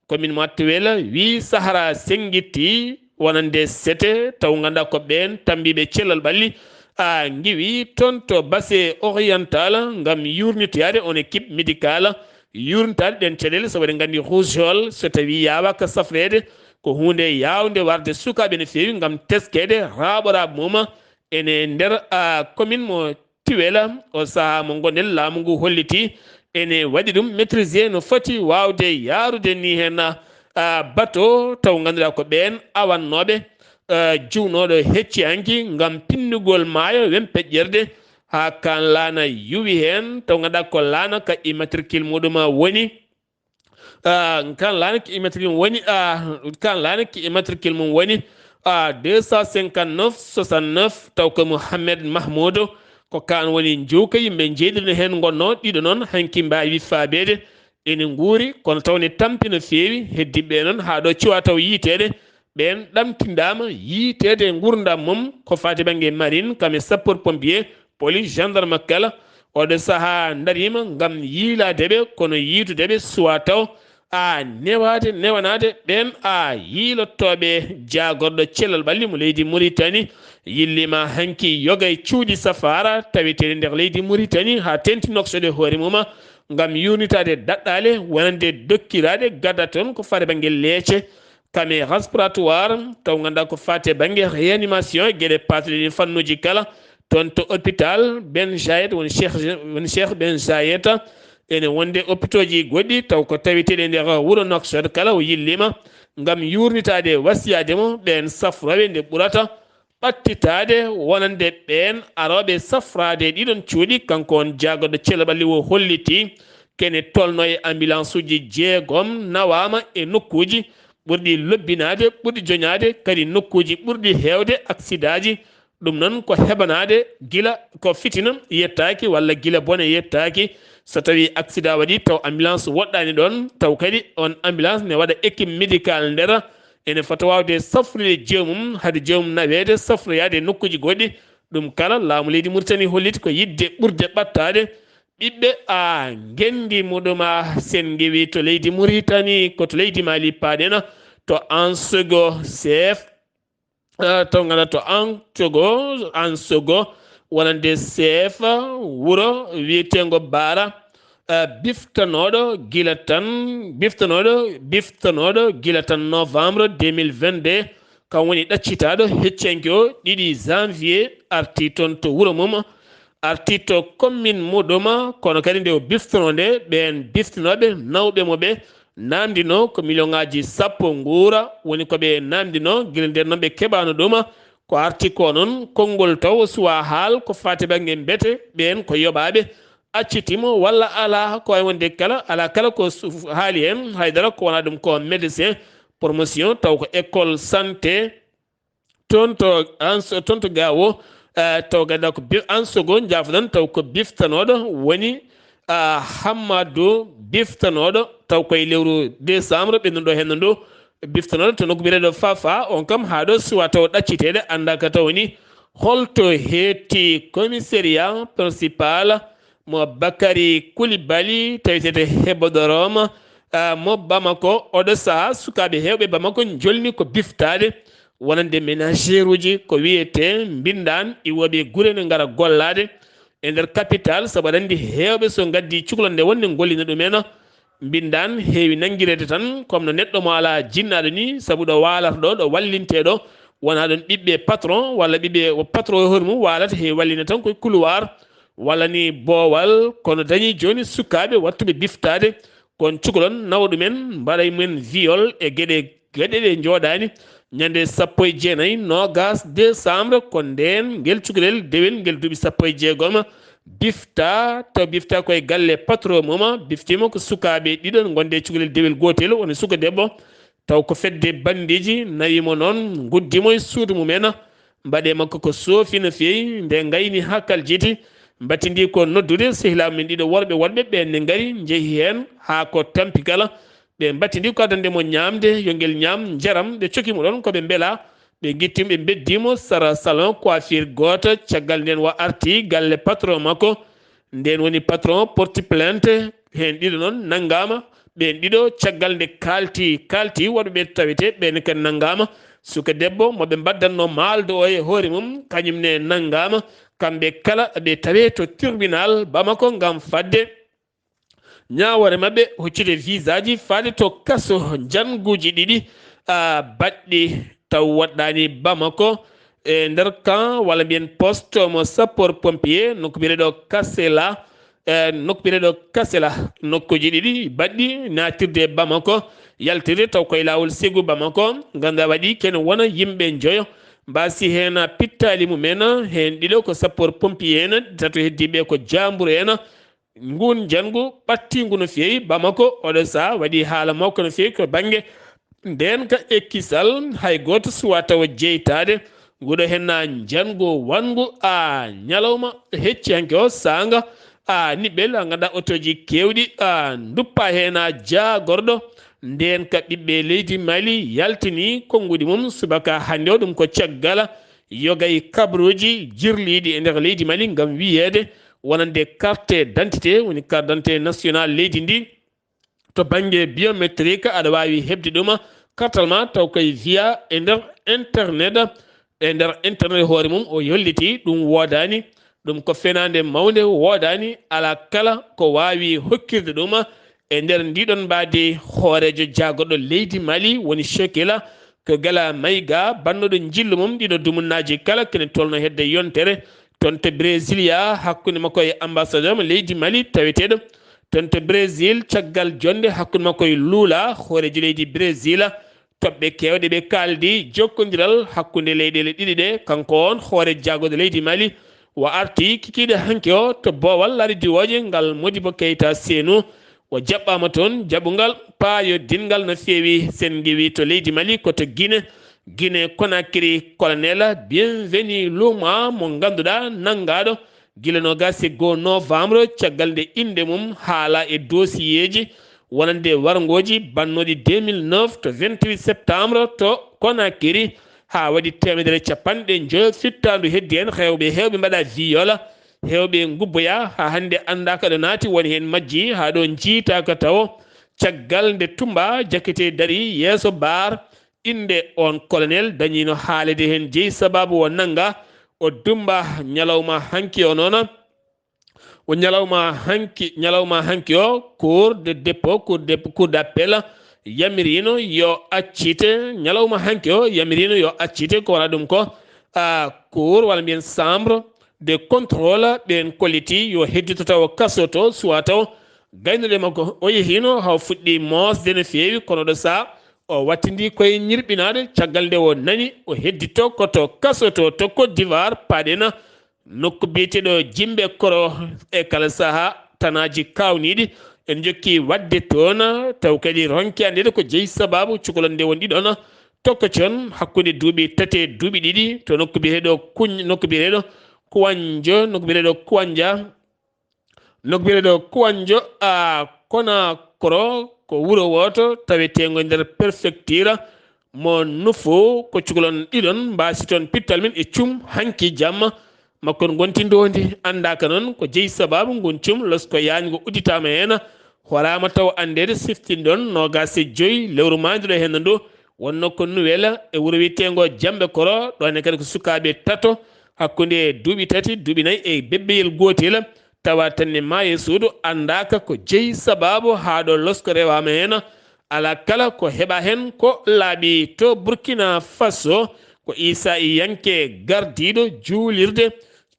Commune mo Atwela wii Sahara senngitti wonande sete, taw nganndaa ko ɓeen tammbiiɓe cellal ɓalli, a, ngiwi toon to Basse Oriental ngam yuurnitoyaade on équipe médicale, yuurnitaade ɗeen caɗeele, sabu eɗen nganndi rougeole so tawii yaawaaka safreede, ko huunde yaawnde warde sukaaɓe no feewi ngam teskeede raaɓo-raaɓo mum ene nder, a, commune mo Tiwela. O sahaa mo ngonɗen, laamu ngu hollitii ene waɗi ɗum maîtrisé no foti waawde yaarude ni heen, a, bato, taw ngannduɗaa ko ɓeen awannooɓe, a, juwnooɗo hecci hanki ngam pinnugol maayo wempeƴƴerde haa kaan laana yuwi heen, taw ngannduɗaa ko laana ka immatricule muɗum woni, a, kaan laana ka immatricule woni, a, kaan laana ka immatricule mum woni, a, deux cent cinquante-neuf soixante-neuf, taw ko Mouhamed Mahmoudou, ko kaan woni njuuka yimɓe njeeɗiɗo heen ngonnoo, ɗiɗo noon hanki mbaawi faabeede ene nguuri, kono taw ne tampi no feewi, heddiiɓe ɓe noon haa ɗo cuwa taw yiiteede, ɓeen ɗamtindaama yiiteede nguurndam mum ko faati bannge marine, kam e sapeur pompier, police, gendarme kala. Oɗo sahaa ndariima ngam yiilaade ɓe, kono yiitude ɓe suwaa taw, a, newaade, newanaade ɓeen, a, yiilottooɓe jaagorɗo cellal ɓalli mo leydi Muritani. Yilliima hanki yoga e cuuɗi safaara taweteeɗi nder leydi Muritani haa teeŋti noksoɗe hoore mum ngam yuurnitaade daɗɗaale wonande dokkiraaɗe gadda toon ko faati bannge leece, kam e respiratoire, taw ngannduɗaa ko faati e bannge réanimation e geɗe paatuɗe ɗin fannuuji kala. Toon to hôpital Ben Zayed, woni Cheikh, woni Cheikh Ben Zayed, ene wonde hôpitauji goɗɗi, taw ko taweteeɗi e nder wuro Nouakchott kala, o yilliima ngam yuurnitaade, wasiyaade mo ɓeen safrooɓe nde ɓurata ɓattitaade wonande ɓeen arooɓe safraade e ɗiɗon cuuɗi. Kanko on jaagorɗo cellal ɓalli o hollitii kene tolno e ambulance uji jeegom nawaama e nokkuuji ɓurɗi lobbinaade, ɓurɗi joñaade, kadi nokkuuji ɓurɗi heewde aksidaaji. Ɗum noon ko heɓanaade gila ko fitina yettaaki walla gila bone yettaaki. So tawii aksidaa waɗii taw ambulance woɗɗaani ɗoon, taw kadi on ambulance ne waɗa équipe médicale nder, ene fota waawde safrude joomum, hade joomum naweede safroyaade e nokkuuji goɗɗi. Ɗum kala, laamu leydi Muritani holliti ko yiɗde ɓurde ɓattaade ɓiɓɓe, a, ngenndi muɗum, a, sen ngewi to leydi Muritani, ko to leydi Mali paaɗen, to Ansogo chef, a, to ngannduɗaa to Ansogo, Ansogo wonande chef wuro wiyeteengo Baara, a, biftanooɗo gila tan, biftanooɗo, biftanooɗo gila tan novembre deux mille vingt-deux, kam woni ɗaccitaaɗo heccanke o ɗiɗi janvier, arti toon to wuro mum, arti to commune muɗum, kono kadi nde o biftunoo nde, ɓeen biftinooɓe nawɓe mo ɓe naamndinoo ko million ŋaaji sappo nguura woni ko ɓe naamndinoo, gila ndeen noon ɓe keɓaano ɗum. Ko arti ko noon, konngol taw suwaa haal ko faati bannge mbete, ɓeen ko yoɓaaɓe, acciti mo walla alaa, ko wayi wonde kala, alaa kala ko su-, haali heen, haydara ko wonaa ɗum ko médecin, promotion, taw ko école santé, toon to Ans-, toon to Gaawo, eh, taw ngannduɗaa ko bi-, Ansogo, njaafoɗon, taw ko biftanooɗo woni, ah, Hammadou biftanooɗo, taw koye lewru décembre ɓennuɗo heen ɗo, biftanooɗo to nokku biyeteeɗo Fafa, on kam haa ɗo suwaa taw ɗacciteede, anndaa ka taw ni holto heetti commissariat principal mo Bakary Coulibaly, taweteeɗo Hebodorome, ah, mo Bamako. Oɗo sahaa, sukaaɓe heewɓe Bamako njolni ko biftaade, wonande ménagère uji, ko wiyetee mbinndaan iwooɓe gure ne ngara gollaade e nder capital, sabu aɗa anndi heewɓe so ngaddii cukalel nde wonde ngollina ɗum en, mbinndaan heewi nanngireede tan, comme no neɗɗo mo alaa jinnaaɗo nii, sabu ɗo waalata ɗo, ɗo wallintee ɗo, wonaa ɗoon ɓiɓɓe patron walla ɓiɓɓe patron e hoore mum waalata, heewi wallina tan koye couloir walla nii boowal, kono dañii jooni sukaaɓe waɗtuɓe biftaade, kono cukalon nawa ɗumen, mbaɗa e mumen viol e geɗe, geɗe ɗe njooɗaani. Ñande sappo e jeenayi, noogas décembre, ko ndeen ngel cukalel dewel ngel duuɓi sappo e jeegom, bifta, taw bifta koye galle patron mum, biftiima ko sukaaɓe ɗiɗo ngonde e cukalel dewel gootel, woni suka debbo, taw ko fedde banndeeji nawi mo noon, nguddi mo e suudu mum en, mbaɗe makko ko soofi no feewi, nde ngayni haa kaljiti, mbattindi ko noddude sehilaaɓe men ɗiɗo worɓe woɗɓe, ɓeen ne ngari, njehi heen haa ko tampi kala, ɓe mbattindi ko addande mo ñaamde, yo ngel ñaam njaram, ɓe coki mo ɗoon ko ɓe mbela, ɓe ngitti mo, ɓe mbeddi mo sara salon coiffure gooto, caggal ndeen wa arti galle patron makko, ndeen woni patron porti plainte, heen ɗiɗo noon nanngaama, ɓeen ɗiɗo caggal nde kaalti, kaalti woɗɓe ɓe tawetee, ɓeen kadi nanngaama, suka debbo mo ɓe mbaddannoo maaldo o e hoore mum, kañum ne nanngaama, kamɓe kala ɓe tawee to tribunal Bamako ngam fadde ñaawoore maɓɓe hoccude visaaji faade to kaso njannguuji ɗiɗi, a, baɗɗi taw woɗɗaani Bamako, e nder camp walla mbiyen poste mo sapeur pompier, nokku biyeteeɗo Kasela, e nokku biyeteeɗo Kasela, nokkuuji ɗiɗi baɗɗi naatirde e Bamako, yaltirde taw koye laawol Ségou Bamako, ngannduɗaa waɗi kene wona yimɓe njoyo, mbaasi heen pittaali mum en, heen ɗiɗo ko sapeur pompier en, tato heddiiɓe ko jaamburu en, nguun njanngu ɓattiingu no feewi Bamako, oɗo sahaa waɗi haala mawka no feewi ko bannge ndeen ka e kisal, hay gooto suwaa tawa jeytaade. Nguɗo heen na njanngu wanngu a ñalawma hecci hanki o saanga a niɓɓel a ngannduɗaa otooji keewɗi a nduppa heen a jaagorɗo. Ndeen ka ɓiɓɓe leydi Mali yaltini konnguɗi mum subaka hannde o, ɗum ko caggal yoga e kabaruuji jirliiɗi e nder leydi Mali ngam wiyeede wonande carte d'identité, woni carte d'identité nationale leydi ndi. To bannge biométrique, aɗa waawi heɓde ɗum kartal ma taw koye via e nder internet. E nder internet hoore mum o holliti ɗum woodaani. Ɗum ko fenaande mawnde, woodaani, alaa kala ko waawi hokkirde ɗum e nder ndiɗon mbaadi. Hooreejo jaagorɗo leydi Mali woni Chokila ko Gala Mayga, bannoɗo njillu mum ɗiɗo dumunnaaji kala kene tolno hedde yontere. Toon to Brasilia, hakkunde makko e ambassadeur mo leydi Mali taweteeɗo toon to Brésil, caggal jonnde hakkunde makko e Lula, hooreejo leydi Brésil, toɓɓe keewɗe ɓe kaaldi jokkondiral hakkunde leyɗeele ɗiɗi ɗe. Kanko on hoore jaagorɗo leydi Mali o arti kikiiɗe hanki o to boowal laabi diwooje ngal Modibo Keita Senu. O jaɓɓaama toon jaɓungal paayo dinngal no feewi. Sen ngiwi to leydi Mali ko to Guinée, Guinée Conakry, colonel Bienvenu Luma mo ngannduɗaa nanngaaɗo gila noogaas e goo novembre, caggal nde innde mum haala e dossier ji wonande warngooji bannooɗi deux mille neuf to vingt-huit septembre to Conakry, haa waɗi teemedere e capanɗe njoyo fittaandu heddi heen, heewɓe, heewɓe mbaɗa viol, heewɓe ngubboya, haa hannde anndaaka ɗo naati, woni heen majji haa ɗo njiytaaka tawo. Caggal nde Tumba Jakite dari yeeso baar, innde on colonel dañiino haalede heen jeyi sababu o nannga, o dumba ñalawma hanki o noon. O ñalawma hanki, ñalawma hanki o, cour de dépôt, cour de, cour d'appel yamiriino yo accite, ñalawma hanki o yamiriino yo accite, ko wona ɗum ko, a, cour walla mbiyen chambre de contrôle, ɓeen kolliti yo heddito taw kaso to, suwa taw gaynuɗe makko. O yehiino haa o fuɗɗi moosde no feewi, kono ɗo saa o wattindi koye ñirɓinaade, caggal nde o nani, o heddito ko to kaso to, to Côte d'Ivoire, paaɗen nokku biyeteeɗo Jimbe Koro. E kala sahaa tanaaji kaawniiɗi ene njokki waɗde toon, taw kadi ronki anndeede ko jeyi sabaabu cukalel nde wonɗi ɗoon tokkocoon hakkunde duuɓi tati e duuɓi ɗiɗi to nokku biyeteeɗo Kuñ-, nokku biyeteeɗo Kuwanjo, nokku biyeteeɗo Kuwanja, nokku biyeteeɗo Kuwanjo, a, Konakoro, ko wuro wooto taweteengo e nder prefecture mo Nufu, ko cukalon ɗiɗon mbaasi toon pittal min e cum hanki jamma. Makkon ngonti ndoondi anndaaka noon ko jeyi sabaabu ngun cum, losko yaajngo udditaama heen, horaama taw anndeede siftinɗon noogaas e joy lewru maayduɗo heen ndu, wonno ko Nuwel e wuro wiyeteengo Jambe Koro, ɗoon ne kadi ko sukaaɓe tato hakkunde duuɓi tati, duuɓi nayi e bebbeyel gootel, tawa tan ne maayi e suudu, anndaaka ko jeyi sabaabu haa ɗo losko rewaama heen. Alaa kala ko heɓa heen ko laaɓi. To Burkina Faso, ko Isa yanke gardiiɗo juulirde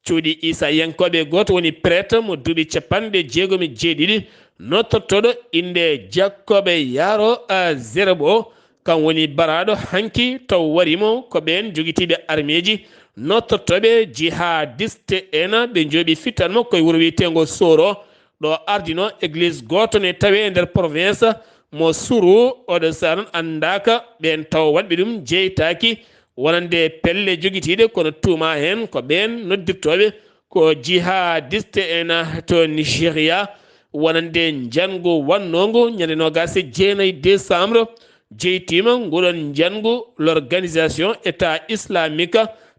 cuuɗi Isa yankooɓe, gooto woni prêtre mo duuɓi capanɗe jeegom e jeeɗiɗi, nottortooɗo innde Jakkooɓe Yaro, a, Zerebo, kam woni baraaɗo hanki taw wari mo ko ɓeen jogitiiɓe armeeji Nottortooɓe jihadiste en ɓe njooɓi fittan makko e wuro wiyeteengo Soro, ɗo ardino église gooto ne tawee e nder province mo Suru. Oɗo saha noon anndaaka ɓeen taw waɗɓe ɗum jeytaaki wonande pelle jogitiiɗe, kono tuuma heen ko ɓeen noddirtooɓe ko jihadiste en to Nigeria, wonande njanngu wannoongu ñande noogaas e jeenayi décembre. Jeytiima nguɗon njanngu l'organisation État islamique,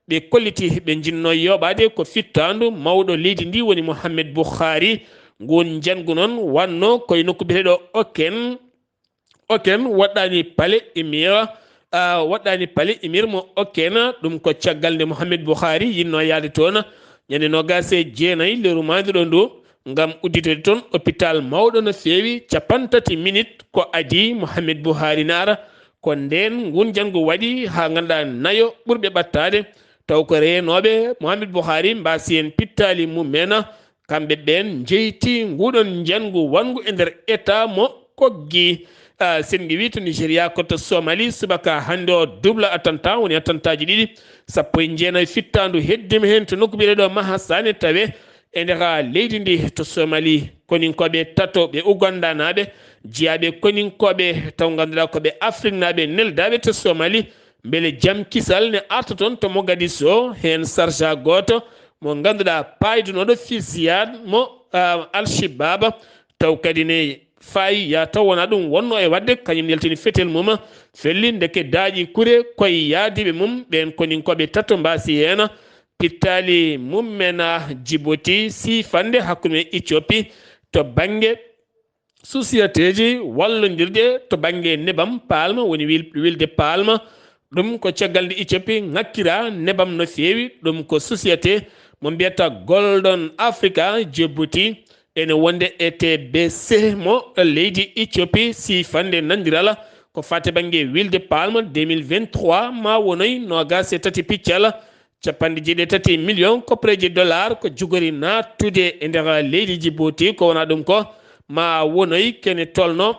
ɓe kolliti ɓe njinnoo yooɓaade ko fittaandu mawɗo leydi ndi woni Mohamed Buhari. Nguun njanngu noon wannoo koye nokku biyeteeɗo Oken. Oken waɗɗaani pale Emir, ah, waɗɗaani pale Emir mo Oken, ɗum ko caggal nde Mohamed Buhari yinnoo yahde toon ñande noogaas e jeenayi lewru maayduɗo ndu, ngam udditde toon hôpital mawɗo no feewi, cappanɗe tati minit ko adii Mohamed Buhari naata. Ko ndeen nguun njanngu waɗi haa ngannduɗaa nayo ɓurɓe ɓattaade, taw ko reenooɓe Mohamed Buhari mbaasi heen pittaali mum en. Kamɓe ɓeen njeyti nguɗon njanngu wanngu e nder état mo koggi. Ah, sen ngiwii to Nigeria ko to Somali, subaka hannde o, double attentat, woni attentaaji ɗiɗi, sappo e jeenayi fittaandu heddiima heen to nokku biyeteeɗo Mahasane tawe e nder leydi ndi to Somali. Koninkooɓe tato ɓe Ugandanaaɓe, jiyaaɓe koninkooɓe taw ngannduɗaa ko ɓe Afriknaaɓe neldaaɓe to Somali, mbele jam kisal ne arta toon to Mogadisoo, heen sarja gooto mo ngannduɗaa paydunooɗo fusillade mo, ah, Al-Shabaab, taw kadi ne faayi ya taw wonaa ɗum wonnoo e waɗde, kañum yaltini fetel mum, felli ndeke daaƴi kure koye yaadiiɓe mum, ɓeen koninkooɓe tato mbaasi heen. Pittaali mum en, ah, Djibouti, siifannde hakkunde Éthiopie to bannge sociétéji wallondirɗe to bannge nebam palme, woni wil-, wilde palme. Ɗum ko caggal nde Éthiopie ŋakkira nebam no feewi. Ɗum ko société mo mbiyata Golden Africa Djibouti, ene wonde E T B C mo leydi Éthiopie, siifannde nanndiral ko faati bannge wilde palme deux mille vingt-trois, ma wonoy noogaas e tati piccal, cappanɗe jeeɗiɗi e tati million koppareeji dollar ko jogori naattude e nder leydi Djibouti, ko wona ɗum ko ma wonoy kene tolno,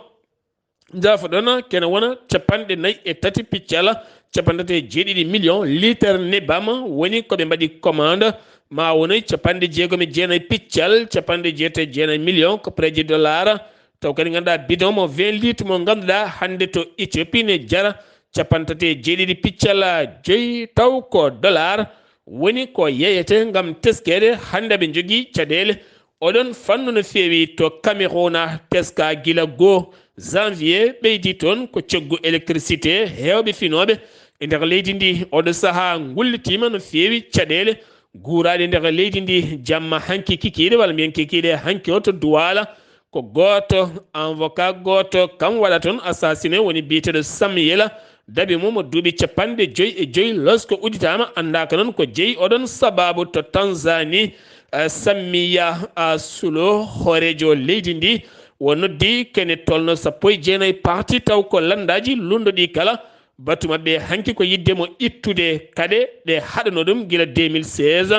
njaafoɗon, kene wona cappanɗe nayi e tati piccal, cappanɗe tati e jeeɗiɗi million litre nebam woni ko ɓe mbaɗi commande, ma wonoy cappanɗe jeegom e jeenayi piccal, cappanɗe jeetati e jeenayi million koppareeji dollar. Taw kadi ngannduɗaa bidon mo vingt litres mo ngannduɗaa hannde to Éthiopie ne jara cappanɗe tati e jeeɗiɗi piccal joyi, taw ko dollar woni ko yeeyete ngam teskeede. Hannde ɓe njogii caɗeele. Oɗon fannu no feewi to Cameroun, teska gila goo janvier ɓeydi toon ko coggu électricité heewɓe finooɓe e nder leydi ndi. Oɗo sahaa ngullitiima no feewi caɗeele guuraaɗe nder leydi ndi. Jamma hanki kikiiɗe, walla mbiyen kikiiɗe hanki o to Douala, ko gooto avocat gooto kam waɗa toon assassiné, woni biyeteeɗo Samuel. Dabi mum o duuɓi cappanɗe joyi e joyi, losko udditaama, anndaaka noon ko jeyi. Oɗon sabaabu to Tanzanie, eh, Samia, ah, Suluhu, hooreejo leydi ndi, o noddi kene tolno sappo e jeenayi parti, taw ko lanndaaji lundo ɗi kala. Batu maɓɓe hanki ko yiɗde mo ittude kaɗe ɗe haɗano ɗum gila deux mille seize,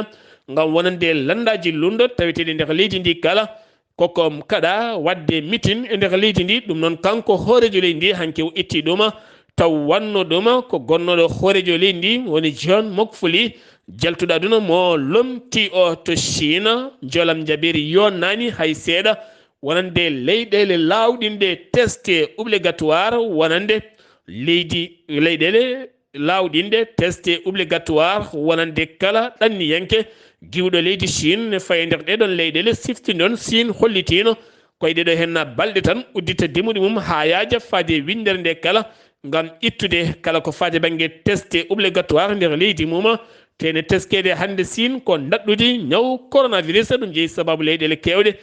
ngam wonande lanndaaji lundo taweteeɗi nder leydi ndi kala. Koko kaɗa waɗde mitin e nder leydi ndi. Ɗum noon, kanko hooreejo leydi ndi, hanki o itti ɗum, taw wanno ɗum ko gonnooɗo hooreejo leydi ndi, woni John Magufuli, jaltuɗo aduna mo lomti o to Chine. Jolam Jaberi yonnaani hay seeɗa wonande leyɗeele laawɗinɗe test obligatoire, wonande leydi, leyɗeele laawɗinɗe test obligatoire wonande kala ɗanniyanke giwɗo leydi Chine. Ne fayi nder ɗeɗon leyɗeele siftinon, Chine hollitiino koye ɗeɗo henna balɗe tan uddita demuɗi mum haa yaaja faade winndere nde kala, ngam ittude kala ko faade bannge test obligatoire nder leydi mum. Tene teskeede hannde Chine ko ndaɗɗudi ñaw coronavirus, ɗum jeyi sababu leyɗeele keewɗe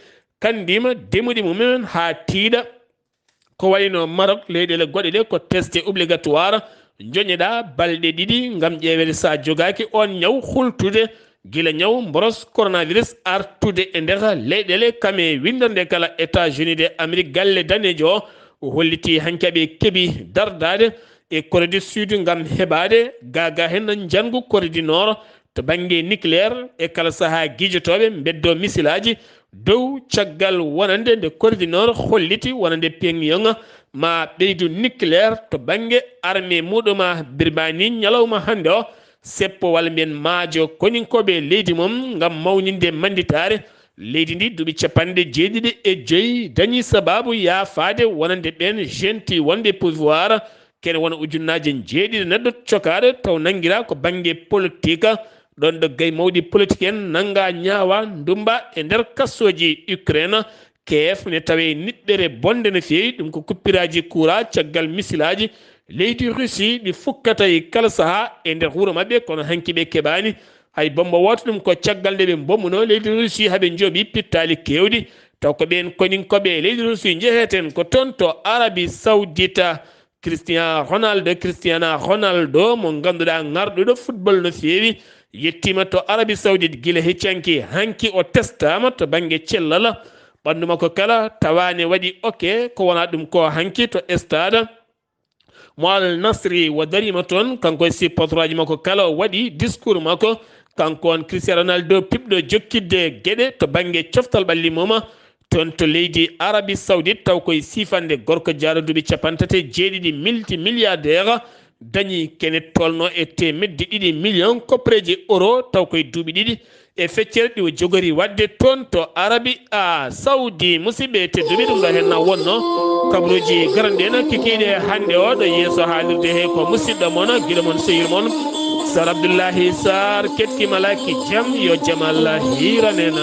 kanndima demuɗi mumen haa tiiɗa. Ko wayno Maroc, leyɗeele goɗɗe ɗe ko test obligatoire, joñeɗa balɗe ɗiɗi ngam ƴeewede sa jogaaki on ñaw, hultude gila ñaw mboros coronavirus artude e nder leyɗeele kam e winndere nde kala. États-Unis de Amérique, galle daneejo o, o holliti hanki ɓe keɓi dardaade e Corée du Sud ngam heɓaade gaaga hen njanngu Corée du Nord to bannge nucléaire e kala sahaa giijotooɓe mbeddo misilaaji dow caggal wonande nde Corée du Nord holliti wonande Pyongyang ma ɓeydu nucléaire to bannge armée muɗum. Birmani ñalawma hannde o, seppo walla mbiyen maajo koninkooɓe e leydi mum ngam mawninde mannditaare leydi ndi duuɓi capanɗe jeeɗiɗi e joyi, dañi sabaabu yaafaade wonande ɓeen jeenti wonɓe pouvoir, kene wona ujunnaaje jeeɗiɗi neɗɗo cokaaɗo taw nanngiraa ko bannge politik. Ɗoon ɗo gay mawɗi politik en nannga ñaawa ndummba e nder kasooji Ukraine. Kiev ne tawee niɓɓere bonde no feewi, ɗum ko kuppiraaji kuuraa caggal misilaaji leydi Russie ɗi fukkata e kala sahaa e nder wuro maɓɓe, kono hanki ɓe keɓaani hay bommbo wooto. Ɗum ko caggal nde ɓe mbommunoo leydi Russie haa ɓe njooɓi pittaali keewɗi. Taw ko ɓeen koninkooɓe e leydi Russie njeheten ko toon to Arabie Saoudite. Cristiano Ronaldo, Cristiano Ronaldo mo ngannduɗaa ŋarɗuɗo football no feewi, yettiima to Arabie Saoudite gila hecci hanki. Hanki o testaama to bannge cellal. Ɓanndu makko kala tawaani waɗi oke, ko wonaa ɗum ko hanki to stade mo Al Nasri o dariima toon, kanko e supporteraaji makko kala o waɗi discours makko. Kanko on Cristiano Ronaldo piɓɗo jokkitde geɗe to bannge coftal ɓalli mum toon to leydi Arabie Saoudite, taw koye siifande gorko jaaɗo duuɓi capanɗe tati e jeeɗiɗi, multimilliardaire, dañi kene tolno e teemedde ɗiɗi million koppareeji euro, taw koye duuɓi ɗiɗi e feccere ɗi o jogori waɗde toon to Arabie Saoudite. Musidɓe tedduɓe, ɗum ɗo heen na wonno kabaruuji garanɗi en kikiiɗe hannde o ɗo yeeso haalirde he ko musidɗo mon, giɗo mon, sehil mon, Sar Abdullahi Sar. Kettima laaki jam, yo jam Allah hiiran en.